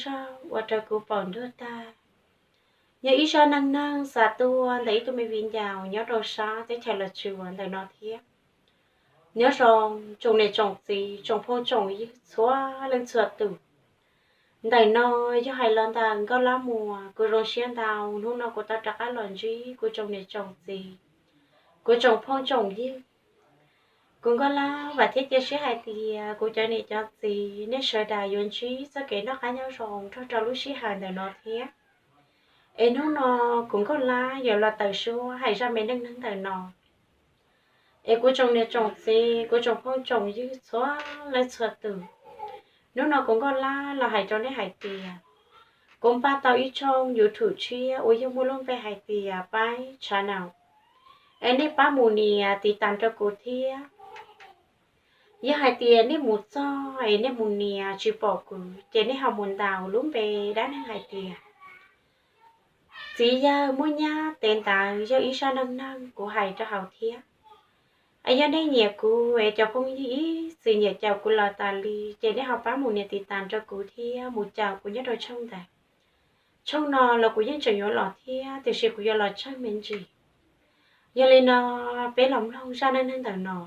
zaj ua rau kuv pom nruag tag. Yog ib zaj neej neeg xa tuaj ntawm ib tug me viv ncaus nyob rau sab teb chaws Los Tsuas ntawm no thiab. Nyob zoo tsoom niam tsoom txiv tsoom phooj tsoom ywg txhua leej txhua tus. Ntawm no yog hais los ntawm Nkauj Lab Muas, kuv zoo siab ntau hnub no kuv tau rov qab los ntsib kuv tsoom niam tsoom txiv, kuv tsoom phooj tsoom ywg. Kuv Nkauj Lab vam thiab cia siab hais tias kuv cov niam cov txiv nej sawv daws yuav ntsib txoj kev noj qab nyob zoo nrog rau lub sij hawm ntawm no thiab. Es hnub no kuv Nkauj Lab yuav los tawm suab hais zaj me neej neeg ntawm no. Es kuv tsoom niam tsoom txiv, kuv tsoom phooj tsoom ywg txhua leej txhua tus, hnub no kuv Nkauj Lab los hais rau nej hais tias kuv npaj tau ib tshooj YouTube tshiab uas yog muaj lub npe hais tias Paib Channel. Es nej pab mus nias tiv tas rau kuv thiab. Yog hais tias nej mus txog es nej mus nias tsis pom kuv ces nej ho mus ntaus lub npe dab neeg hais tias Txiv Yawg Muaj Nyab Tev Ntawv yog ib zaj neej neeg kuv hais rau hauv thiab. Es yog nej nyiam kuv es cov phooj ywg ib txwm nyiam caum kuv los tas li ces nej ho pab mus nias tiv tas rau kuv thiab mus caum kuv nyob rau tshooj ntawd. Tshooj no los kuv yeej tseem yuav los thiab tiam sis kuv yuav los tsawg me ntsis. Yog li no peb los mloog zaj neej neeg ntawm no.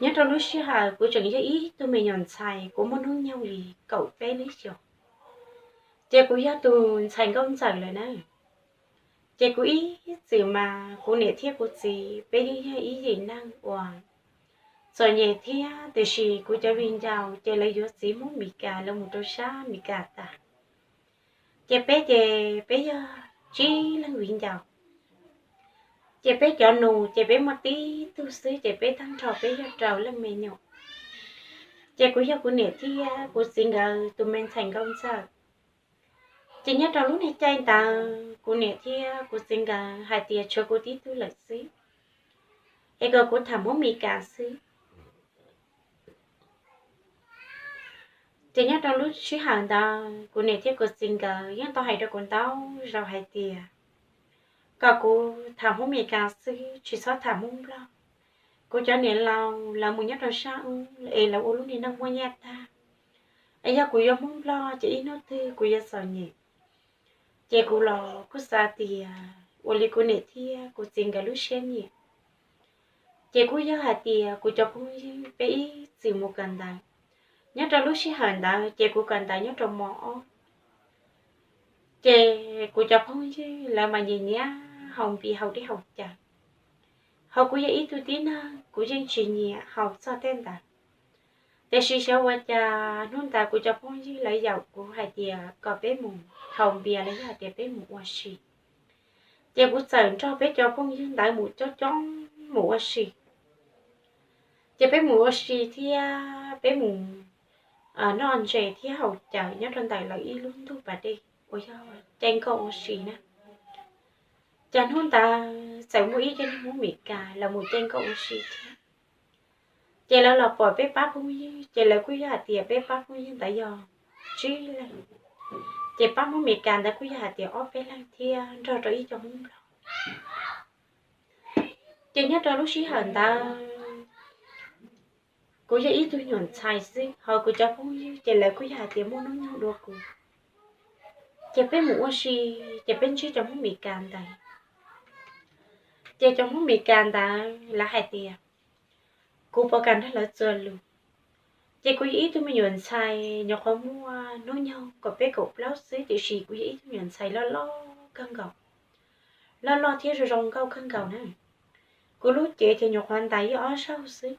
Nyob rau lub sij hawm kuv tseem yog ib tug me nyuam ntxhais kuv muaj hnub nyoog li kaum peb lub xyoos, ces kuv yog tus ntxhais nkauj ntxawm lawm na. Ces kuv ib txwm mas kuv niam thiab kuv txiv peb yeej yog ib yim neeg uas txom nyem thiab tiam sis kuv cov viv ncaus ces lawv yuav txiv Hmoob Mes Kas lawv mus rau sab Mes Kas tas. Ces peb ces peb yog tsib leeg viv ncaus. Ces peb cov nus ces peb muaj tib tug xwb ces peb tag nrho peb yog rau leej me nyuam. Ces kuv yog kuv niam thiab kuv txiv nkawd tus me ntxhais nkauj ntxawm. Ces nyob rau lub niag caij ntawd kuv niam thiab kuv txiv nkawd hais tias tshuav kuv tib tug lawm xwb, es kom kuv tham Hmoob Mes Kas xwb. Ces nyob rau lub sij hawm ntawd kuv niam thiab kuv txiv nkawd yeej tau hais rau kuv ntau zaus hais tias kom kuv tham Hmoob Mes Kas xwb tsis txhob tham Hmoob Nplog. Kuv cov niam laus lawv mus nyob rau sab ub es lawv ua lub niag neej muaj nyiaj tag, es yog kuv yuav Hmoob Nplog ces ib hnub twg kuv yuav txom nyem. Ces kuv los kuj xav tias ua li kuv niam thiab kuv txiv nkawd lub siab nyiam. Ces kuj yog hais tias kuv cov phooj ywg peb ib txwm mus kawm ntawv. Nyob rau lub sij hawm ntawd ces kuv kawm ntawv nyob rau mos ob. Ces kuv cov phooj ywg lawv mas nyiam nyiam haus npias haus dej haus cawv. Ho kuv yog ib tug tib neeg kuv yeej tsis nyiam haus txog tej ntawd. Tiam sis xyov ua cas hnub ntawd kuv cov phooj ywg lawv yaum kuv hais tias kom peb mus haus npias los yog hais tias peb mus ua si. Ces kuv txawm nrog peb cov phooj ywg ntawd mus coob coob mus ua si. Ces peb mus ua si thiab peb mus noj ntses thiab haus cawv nyob rau ntawm lawv ib lub ntug pas dej uas yog caij nkoj ua si na. Ces hnub ntawd txawm muaj ib co neeg Hmoob Mes Kas los mus caij nkoj ua si thiab. Ces lawv los pom peb pab phooj ywg ces lawv kuj yog hais tias peb pab phooj ywg ntawd yog tsib leeg. Ces pab Hmoob Mes Kas ntawd kuj yog hais tias ob peb leeg thiab nrog rau ib co Hmoob Nplog. Ces nyob rau lub sij hawm ntawd kuv yog ib tug nyuam ntxhais xwb ho kuv cov phooj ywg ces lawv kuj yog hais tias muaj hnub nyoog dua kuv. Ces peb mus ua si, ces peb ntsib cov Hmoob Mes Kas ntawd. Ces cov Hmoob Mes Kas ntawd lawv hais tias kuv puas kam nrog lawv txuas lus. Ces kuv yog ib tug me nyuam ntxhais nyuam qhuav muaj hnub nyoog kaum peb kaum plaub xwb tiam sis kuv yog ib tug me nyuam ntxhais loj loj kawg nkaus, loj loj thiab zoo zoo nkauj kawg nkaus na. Kuv lub cev ces nyuam qhuav ntais ib ob zaug xwb.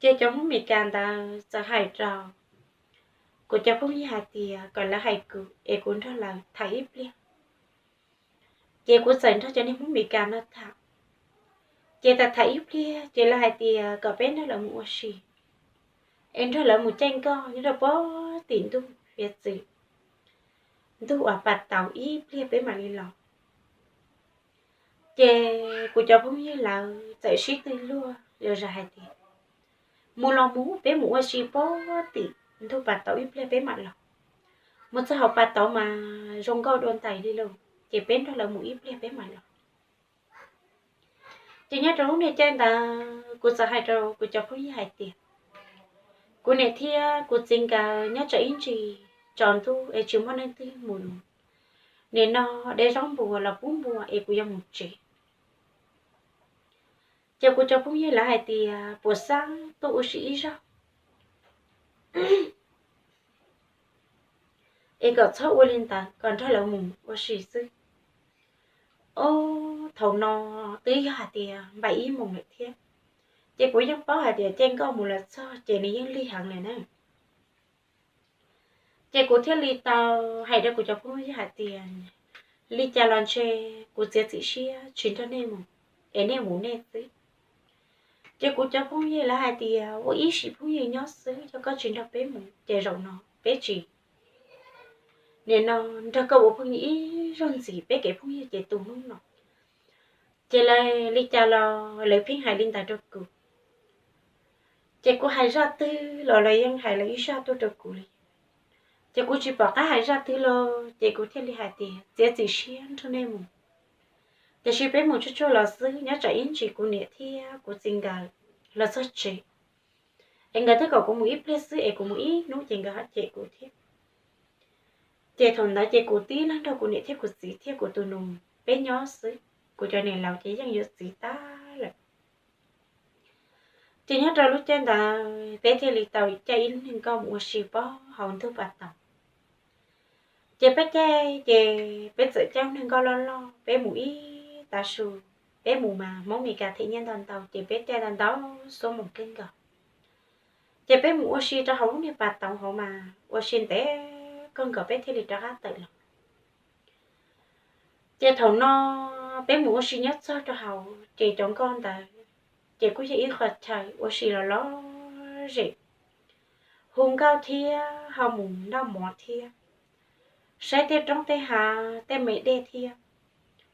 Ces cov Hmoob Mes Kas ntawd txawm hais rau kuv cov phooj ywg hais tias kom lawv hais kuv es kuv nrog lawv tham ib pliag. Ces kuv txawm nrog cov niag Hmoob Mes Kas no tham. Ces tham tham ib pliag ces lawv hais tias kom peb nrog lawv mus ua si, es nrog lawv mus caij nkoj nyob rau puag tim ntug piav txwv, ntug uas pas tauv ib pliag peb mam li los. Ces kuv cov phooj ywg lawv txawm sib tw luag zom zaws hais tias mus los mus, peb mus ua si puag tim ntug pas tauv ib pliag peb mam los. Mus txog hauv pas tauv mas zoo nkauj dua ntais li lauj, ces peb nrog lawv mus ib pliag peb mam los. Ces nyob rau lub niag caij ntawd kuv txawm hais rau kuv cov phooj ywg hais tias Kuv niam thiab kuv txiv nkawd nyob tsam ib ntsis tsaus ntuj es tsis muaj neeg twg mus, nim no de zaub npua los pub npua es kuv yuav mus tsev. Ces kuv cov phooj ywg lawv hais tias puas xav tuaj ua si ib zaug es kom txhob ua li ntawd, kom nrog lawv mus ua si xwb. Ob, thaum no twb yog hais tias npaum ib moos lawm thiab, ces kuv yeej paub hais tias caij nkoj mus lawm txog ces nws yeej lig heev lawm na. Ces kuv thiaj li tau hais rau kuv cov phooj ywg hais tias, li cas los ntshe kuv txiav txim siab tsis nrog nej mus, es nej mus nej xwb. Ces kuv cov phooj ywg lawv hais tias ua ib sim phooj ywg nyob xwb, yog koj tsis nrog peb mus ces zaum no peb tsis, nim no nrog koj ua phooj ywg ib zaug ntxiv, peb kev phooj ywg ces tu hnub no. Ces lawv li cas los lawv pheej hais li ntawd rau kuv. Ces kuv hais zaj twg los lawv yeej hais lawv ib zaj tuaj rau kuv li. Ces kuv tsis pom qab hais zaj twg los ces kuv thiaj li hais tias txiav txim siab nrog nej mus, tiam sis peb mus tsuag tsuag los xwb, nyob tsam ib ntsis kuv niam thiab kuv txiv nkawd los txog tsev, es nkawd twb kom kuv mus ib pliag xwb es kuv mus ib hnub ces nkawd ho cem kuv thiab. Ces thaum ntawd ces kuv tib leeg nrog kuv niam thiab kuv txiv thiab kuv tus nus peb nyob xwb, kuv cov niam laus ces yeej yuav txiv tag lawm. Ces nyob rau lub caij ntawd peb thiaj li tau caij ib lub neeg nkoj mus ua si pob hauv ntug pas taus. Ces peb caij ces peb txawm caij lub neeg nkoj loj loj, peb mus ib tav su, peb mus mas Hmoob Mes Kas them nyiaj ntau ntau ces peb caij ntau ntau xuab moos kawg nkaus. Ces peb mus ua si rau hauv lub niag pas taus hauv mas ua si ntev kawg nkaus peb thiaj li rov qab tawm los. Ces thaum no peb mus ua si nyob txog rau hauv ces cov nkoj ntawd ces kuj yog ib qho chaw ua si los lom zem, hu nkauj thiab ho mus noj mov thiab, saib tej roob tej hav tej me dej thiab,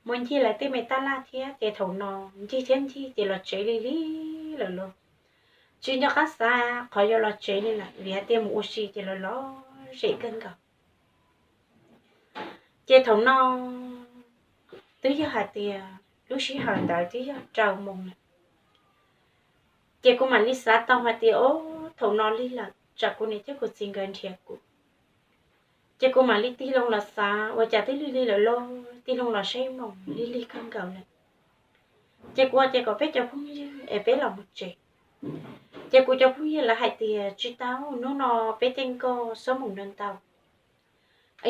mus ncig lawv tej me tab laj thiab. Ces thaum no ncig thiab ncig ces los tsev lig lig lawm lauj, tsis nco qab xav qhov yuav los tsev li lawm vim hais tias mus ua si ces los lom zem kawg nkaus. Ces thaum no twb yog hais tias lub sij hawm ntawd twb yog rau moos lawm. Ces kuv mam li xav tau hais tias, o, thaum no lig lawm tsam kuv niam thiab kuv txiv nkawd nrhiav kuv. Ces kuv mam li tig loo los xav ua cas twb lig lig lawm lauj, tig loo los saib moos lig lig kawg nkaus lawm. Ces kuv ua ces kom peb cov phooj ywg es peb los mus tsev. Ces kuv cov phooj ywg lawv hais tias tsis tau, hnub no peb caij nkoj xuab moos ntau ntau,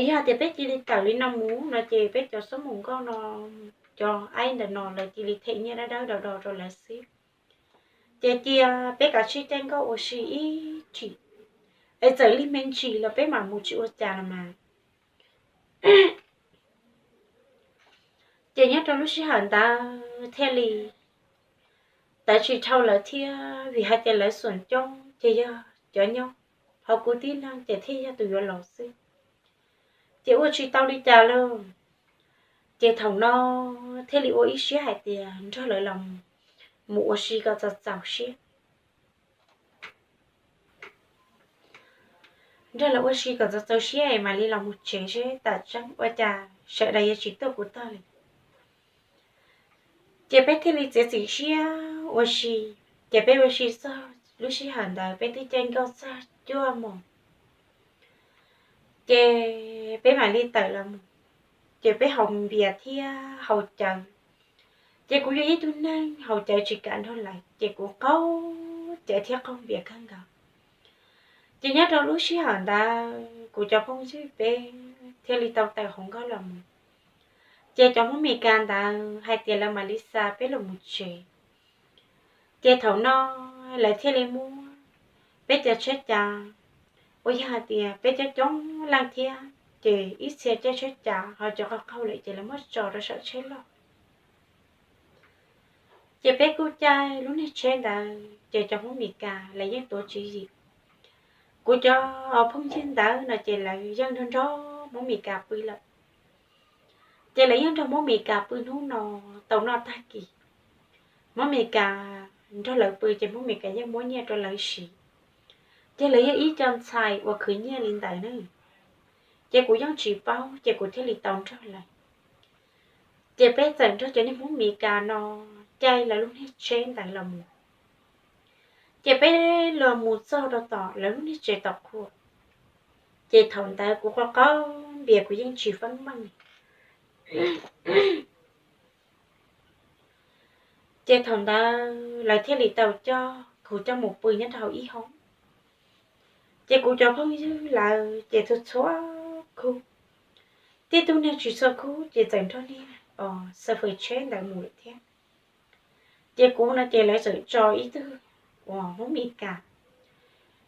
yog tias peb cia li tawm li no mus no ces peb cov xuab moos nkoj no, cov aib ntawm no lawv cia li them nyiaj dawb dawb do do rau lawv xwb. Ces cia peb kav tsij caij nkoj ua si ib chim, es txawm lig me ntsis los peb mam mus tsis ua cas los mas. Ces nyob rau lub sij hawm ntawd thiaj li tawv tsis dhau lawv thiab, vim hais tias lawv xum coob ces yog cov nyob, ho kuv tib leeg ces thiaj yog tus yuav los xwb. Ces ua tsis tau li cas lauj. Ces thaum no thiaj li ua ib siab hais tias nrog lawv los mus ua si kom txaus txaus siab. Nrog lawv ua si kom txaus txaus siab es mam li los mus tsev seb tam tseeb ua cas sawv daws yuav tsis tuaj kuv tog li. Ces peb thiaj li txiav txim siab ua si. Ces peb ua si txog lub sij hawm ntawd peb twb caij nkoj txog cuaj moos, ces peb mam li tawm los mus. Ces peb haus npias thiab haus cawv. Ces kuv yog ib tug neeg haus cawv tsis kam nrog lawv, ces kuv qaug cawv thiab qaug npias kawg nkaus. Ces nyob rau lub sij hawm ntawd kuv cov phooj ywg peb thiaj li tau tawm hauv nkoj los mus. Ces cov Hmoob Mes Kas ntawd hais tias lawv mam li xa peb los mus tsev. Ces thaum no lawv thiaj li muab peb cov tsheb cav, uas yog hais tias peb coob coob leej thiab, ces ib txhia caij tsheb cav ho cov qaug qaug lawm ces lawv muab tso rau saum tsheb loj. Ces peb kuj caij lub niag tsheb ntawd ces cov Hmoob Mes Kas lawv yeej tuav tswv yim. Kuv cov phooj ywg ntawd no ces lawv yeej nrog nrog Hmoob Mes Kas pw lawm. Ces lawv yeej nrog Hmoob Mes Kas pw hnub no tau noj tag kis. Hmoob Mes Kas nrog lawv pw ces Hmoob Mes Kas yeej muab nyiaj rau lawv siv. Ces lawv yog ib co ntxhais uas khwv nyiaj li ntawd ne. Ces kuv yeej tsis paub ces kuv thiaj li tau nrog lawv. Ces peb txawm nrog cov niag Hmoob Mes Kas no caij lawv lub niag tsheb ntawd los mus. Ces peb los mus txog rau tom lawv lub niag tsev tom qhua, ces thaum ntawd kuv qhov qab npias kuv yeej tsis feeb meej. Ces thaum ntawd lawv thiaj li tau coj kuv coj mus pw nyob rau hauv ib hoob. Ces kuv cov phooj ywg lawv ces txhua txhua khub, tib tug niag tsis txhua khub ces txawm nrog niag xav fwm tsheb ntawd mus lawm thiab. Ces kuv no ces lawv txawm tso ib tug uas Hmoob Mes Kas,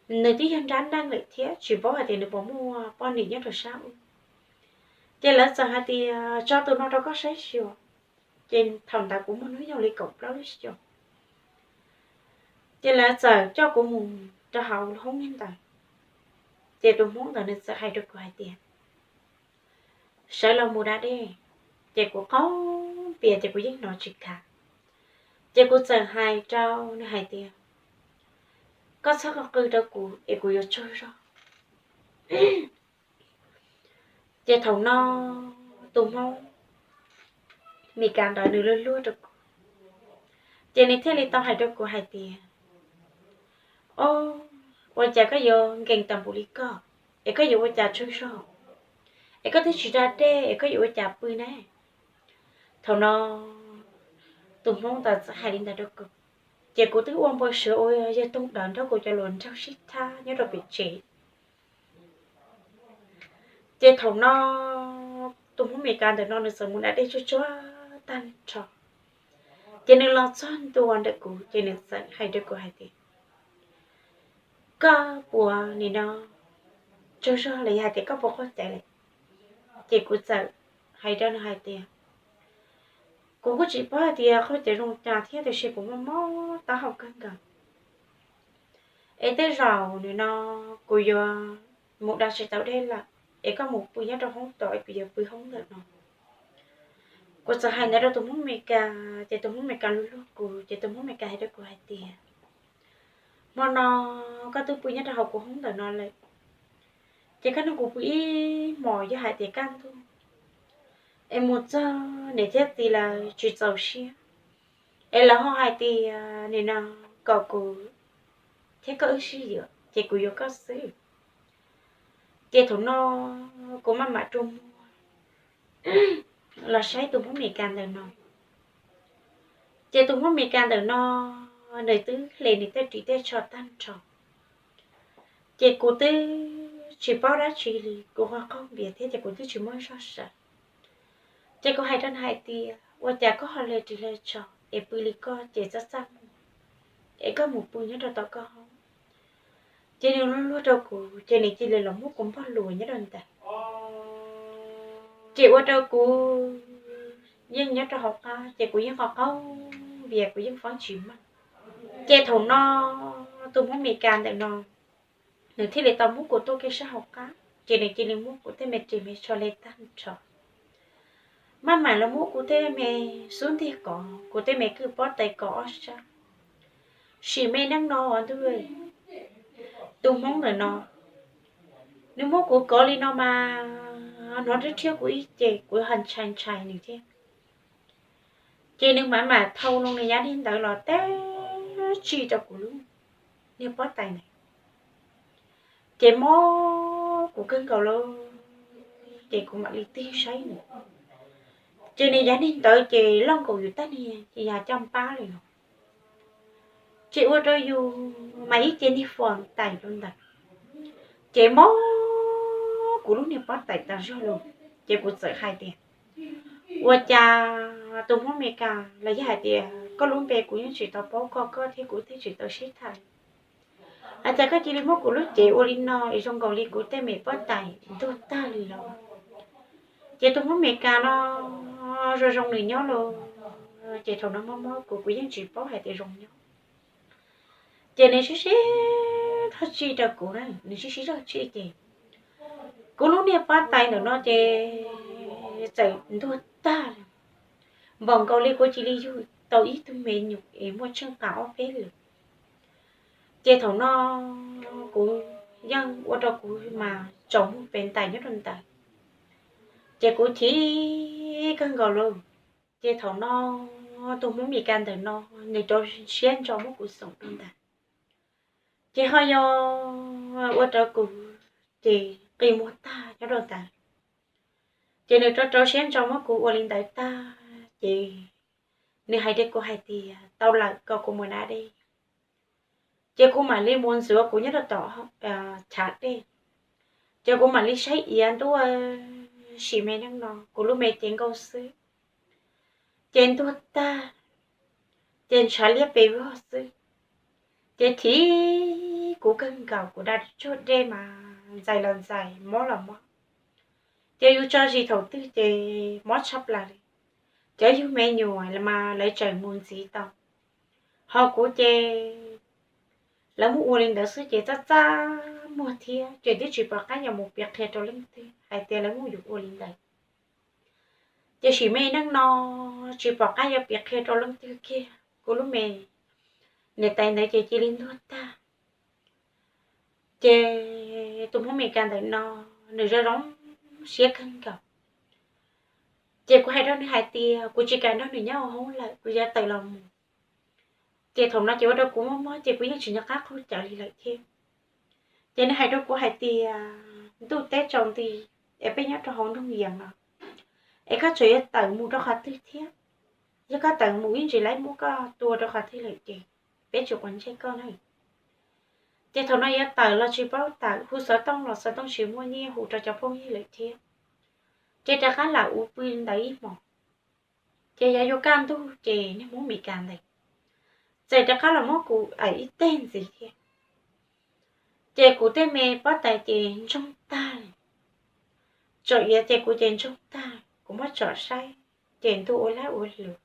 nws twb yog nrab neej lawm thiab tsis paub hais tias nws puas muaj poj niam nyob rau sab ub. Ces lawv txawm hais tias tso tus no rau koj saib xyuas. Ces thaum ntawd kuv muaj hnub nyoog li kaum plaub lub xyoos. Ces lawv txawm coj kuv mus rau hauv hoob niag ntawd. Ces tus Hmoob ntawd nws txawm hais rau kuv hais tias sawv los mus da dej. Ces kuv qhov npias ces kuv yeej hnov tsis khav. Ces kuv txawm hais rau nws hais tias koj txhob qw rau kuv es kuv yuav tsaug zog. Ces thaum no tus Hmoob Mes Kas ntawd nws luag luag rau kuv, ces nws thiaj li tau hais rau kuv hais tias, o, ua cas koj yuav nkees tas npaum li koj, es koj yuav ua cas tsaug zog, es koj twb tsis da dej es koj yuav ua cas pw ne? Thaum no tus Hmoob ntawd txawm hais li ntawd rau kuv, ces kuv twb ua npau suav ua yawg toog dawm nrog kuv cov hluas nraug sib thab nyob rau pem tsev. Ces thaum no tus Hmoob Mes Kas ntawm no nws txawm mus da dej tsuag tsuag tag nrho, ces nws los txog ntua ntawm kuv ces nws txawm hais rau kuv hais tias, koj puas nim no tsaug zog los yog hais tias koj puas qaug cawv lawm? Ces kuv txawm hais rau nws hais tias, kuv kuj tsis paub hais tias qaug cawv zoo cas thiab tiam sis kuv mob mob taub hau kawg nkaus, es tej zaum nim no kuv yuav mus da tsis tau dej lawm, es koj mus pw nyob rau hoob tod es kuv yuav pw hoob ntawm no. Kuv txawm hais ntawd rau tus Hmoob Mes Kas ces tus Hmoob Mes Kas luag luag kuv ces tus Hmoob Mes Kas hais rau kuv hais tias, hmo no koj twb pw nyob rau hauv kuv hoob ntawm no lawm, ces koj nrog kuv pw ib hmos, yog hais tias kaj ntug es mus txog niam thiab txiv lawv tsis txaus siab es lawv ho hais tias nim no kom kuv thiab koj wb sib yuav ces kuv yuav koj xwb. Ces thaum no kuv maj mam rua muag los saib tus Hmoob Mes Kas ntawm no. Ces tus Hmoob Mes Kas ntawm no nws twb hle nws tej ris tej tsho tag nrho, ces kuv twb tsis paub dab tsi li, kuv ho qaug npias thiab ces kuv twb tsis muaj zog sawv. Ces kuv hais rau nws hais tias, ua cas koj ho hle ris hle tsho es pw li koj ces txaj txaj muag, es koj mus pw nyob rau tom koj hoob. Ces nws luag luag rau kuv ces nws cia li los muab kuv npog luas nyob rau ntawd, ces ua rau kuv yeej nyob rau hauv qab ces kuv yeej qaug qaug npias, kuv yeej feeb tsis meej. Ces thaum no tus Hmoob Mes Kas ntawm no nws thiaj li tau muab kuv tuaj kiag sab hauv qab, ces nws cia li muab kuv tej me ris me tsho hle tag nrho, maj mam los muab kuv tej me xub ntiag kov, kuv tej me kwj pob tais kov ob sab. Sim me neej no ntuj, tus Hmoob ntawm no nws muab kuv kov li no mas hnov rhiab rhiab kuv ib ce, kuv ho ntshai ntshai nws thiab. Ces nws mam mam thau loo nws yav niag ntawd los teb tsij rau kuv lub niag pob tais ntawd, ces mob kuv kawg nkaus lawm, ces kuv mam li tig saib nws. Ces nws yav niag ntawd ces loj nkaus yus tag niag ces yog caj npab li no, ces ua rau yus mas ib ce niag fos tais rau ntawd, ces mob kuv lub niag pob tais tas zog lawm. Ces kuv txawm hais tias, ua cas tus Hmoob Mes Kas los yog hais tias koj lub npe kuv yeej tsis tau paub, koj koj thiab kuv twb tsis tau sib tham, ua cas koj cia li muab kuv lub cev ua li no es zoo nkaus li kuv tej me pob tais ntuag tag li los? Ces tus Hmoob Mes Kas no zoo zoo nws nyob los, ces thaum no mob mob kuv, kuv yeej tsis paub hais tias zoo nyob. Ces nws sib sib zog tsij rau kuv na, nws sib sib zog tsij ces kuv lub niag pob tais ntawm no ces txawm ntuag tag li, npaum nkaus li kuv cia li yug tau ib tug me nyuam es muaj tsheej qas ob peb lus. Ces thaum no kuv yeej ua rau kuv mas tsaus muag pes ntais nyob rau ntawd, ces kuv chim kawg nkaus lawm. Ces thaum no tus Hmoob Mes Kas ntawm no nws rau siab ntso muab kuv xoom rau ntawd. Ces ho yog ua rau kuv ces qi muag tag nyob rau ntawd. Ces nws rau rau siab ntso muab kuv ua li ntawd tag ces nws hais rau kuv hais tias tau lawm, kom kuv mus da dej. Ces kuv mam li mus ntxuav kuv nyob rau tom chav dej, ces kuv mam li saib iav ntuj, sim me neej no kuv lub me cev nkauj xwb ces ntuag tag, ces ntshav liab pes vog xwb. Ces thim kuv kawg nkaus, kuv da tsuag dej mas ntxais los ntxais, mob los mob. Ces yus tso zis thaum twg ces mob tshaj plaws li. Cov yug me nyuam mas lawv tseem mus ntxiv tau, ho kuv ces lawv muab ua li ntawd xwb ces txaj txaj muag thiab ces twb tsis pom qab yuav mus piav qhia rau leej twg hais tias lawv muab yus ua li ntawd. Ces sim me neej no tsis pom qab yuav piav qhia rau leej twg kiag, kuv lub me niam tais ntawd ces cia li ntuag tag. Ces tus Hmoob Mes Kas ntawm no nws zoo zoo siab kawg nkaus. Ces kuv hais rau nws hais tias kuv tsis kam nrog nws nyob hauv lawm, kuv yuav tawm los mus. Ces thaum no ces ua rau kuv mob mob ces kuv yeej tsis nco qab qhov chaw li lawm thiab. Ces nws hais rau kuv hais tias ntuj teb tsaus nti es peb nyob rau hauv nroog yees no, es koj tseem yuav tawm mus rau qhov twg thiab? Yog koj tawm mus ib ntsis lawv muab koj tua rau qhov twg lawm ces peb tsis quav ntsej koj na. Ces thaum no yuav tawm los tsis paub tawm, hu xov tooj los xov tooj tsis muaj nyiaj hu rau cov phooj ywg lawm thiab. Ces rov qab lam ua pw ntawd ib hmos. Ces yog yuav kaj ntug ces niag Hmoob Mes Kas ntawd txawm rov qab los muab kuv aim ib teg ntxiv thiab. Ces kuv tej me pob tais ces ntsoog tag li, tsom iav ces kuv ces ntsoog tag, kuv muab tsom saib ces ntuj ua lab ua luv,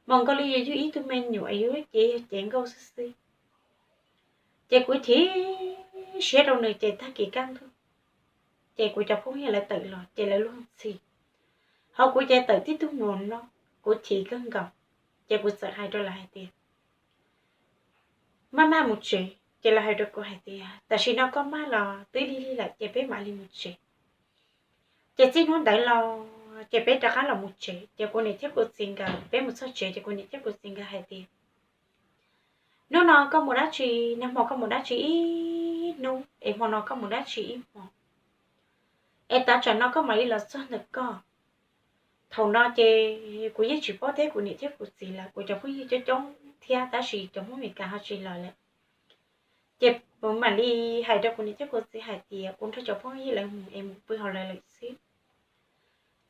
mas nkaus li yus yug ib tug me nyuam, yus lub cev yog cev nkauj xwb xwb. Ces kuv thim siab rau nws ces tag kis kaj ntug, ces kuv cov phooj ywg lawv tawm los ces lawv luag ntxhi, ho kuv ces tawm tib tug mos no, kuv thim kawg nkaus. Ces kuv txawm hais rau lawv hais tias maj maj mus tsev. Ces lawv hais rau kuv hais tias tam sim no koj maj los twb lig lig lawm ces peb mam li mus tsev. Ces txij hnub ntawd los ces peb rov qab los mus tsev. Ces kuv niam thiab kuv txiv nkawd, peb mus txog tsev ces kuv niam thiab kuv txiv nkawd hais tias hnub no koj mus dab tsi, nag hmo koj mus dab tsi ib hnub, es hmo no koj mus dab tsi ib hmo, es tav tsam no koj mam li los txog ntawm koj. Thaum no ces kuv yeej tsis paub thiab kuv niam thiab kuv txiv lawm, kuv cov phooj ywg coob coob thiab tab sis cov Hmoob Mes Kas ho tsis los lawm. Ces kuv mam li hais rau kuv niam thiab kuv txiv hais tias kuv nrog cov phooj ywg lawv mus es mus pw hauv lawv lawm xwb.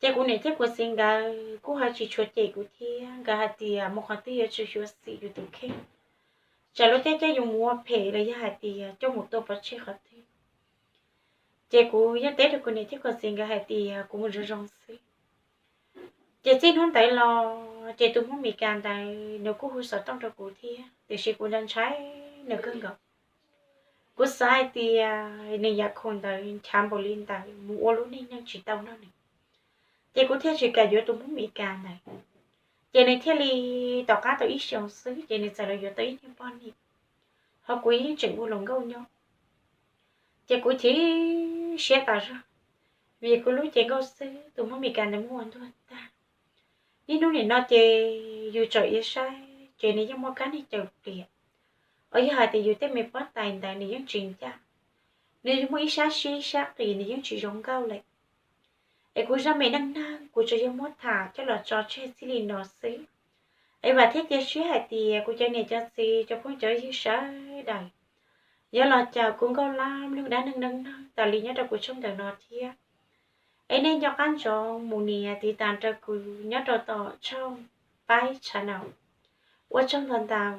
Ces kuv niam thiab kuv txiv nkawd kuj ho tsis tshua cem kuv thiab, nkawd hais tias mus qhov twg yuav tsum xyuam xim yus tus kheej, tsam luag tej coj yus mus ua phem los yog hais tias coj mus tua pov tseg qhov twg. Ces kuv yeej teb rau kuv niam thiab kuv txiv nkawd hais tias kuv mus zoo zoo xwb. Ces txij hnub ntawd los ces tus Hmoob Mes Kas ntawd nws kuj hu xov tooj rau kuv thiab, tiam sis kuv ntshai ntshai nws kawg nkaus. Kuv xav hais tias nws yam khoom ntawd nchav npaum li ntawd mus ua lub neej yeej tsis tau nrog nws, ces kuv thiaj tsis kam yuav tus Hmoob Mes Kas ntawd. Ces nws thiaj li, tom qab tau ib xyoos xwb ces nws txawm los yuav tau ib niag poj niam, ho kuv yeej tseem ua hluas nkauj nyob. Ces kuv chim siab tas zog, vim kuv lub cev nkauj xwb tus Hmoob Mes Kas ntawd muab ua ntuag tag. Niaj hnub nim no ces yus tsom iav saib ces nws yeej muaj kab niag caws pliam, uas yog hais tias yus tej me pob tais ntawd nws yeej tsis ncaj, nws yeej muaj ib sab sib ib sab qis, nws yeej tsis zoo nkauj lawm. Es kuv zaj me neej neeg kuv tsuas yog muab tham coj los tso tseg txij li no xwb. Es vam thiab cia siab hais tias kuv cov niam cov txiv cov phooj cov ywg sawv daws yuav los caum kuv Nkauj Lab mloog dab neeg neej neeg tas li nyob rau kuv tshooj ntawm no thiab. Es nej nco qab ntsoov mus nias tiv tas rau kuv nyob rau tom tshooj Paib Channel. Ua tsaug ntau ntau.